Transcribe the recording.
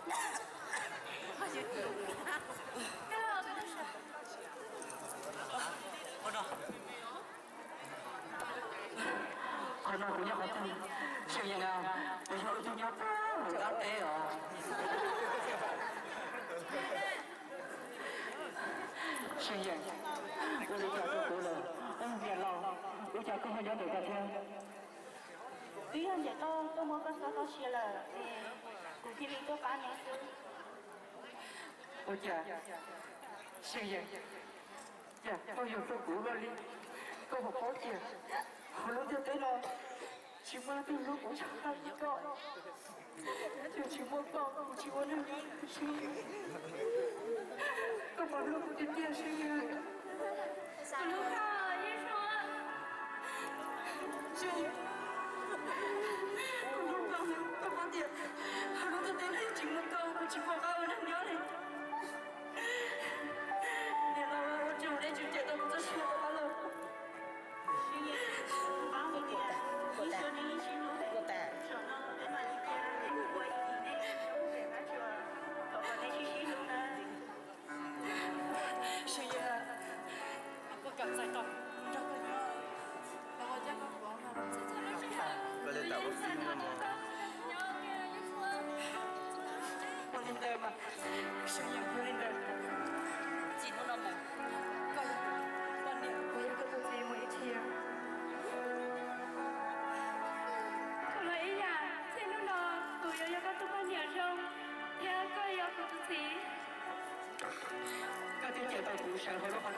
Qhov no kuv nyob qhov twg? Seej Yeej, kuv yog ib tug nyob puag dab teb os. Seej Yeej, ua li cas rau kuv lawm? Niam laus, ua cas koj ho nyob ntawm koj thiab? Twb yog niam toj tuaj muab koj txoj tau sia lawm, kuv thiaj li tuaj pab nws xwb. Ua cas, Seej Yeej, cas koj yuav hlub kuv luaj li? Koj puas paub tias hauv lub ntiaj teb no tsis muaj leej twg hlub kuv tshaj li koj. Yog tsis muaj koj kuv tsis ua neeg li. Koj puas hlub kuv tiag tiag Seej Yeej? Hlub koj, Yeej Suav. Kuv hlub koj, koj paub tias hauv lub ntiaj teb no yog tsis muaj koj kuv tsis pom qab ua neeg nyob li. Niam laus, ua tsaug nej tseem cawm tau kuv txoj sia rov qab los. Seej Yeej, kuv kam txais tos nrog koj nyob, los ua coj koj kuv los txais tos. Ua li ntawd mas, Seej Yeej, ua li ntawd. Txij hnub no mus, koj yog kuv poj niam, kuv yog koj tus txiv mus ib txhis. Kuv los ib yam, txij hnub no kuv yuav yog koj tus poj niam zoo, thiab koj yog kuv tus txiv. Koj twb cawm tau kuv sawv hauv lub qhov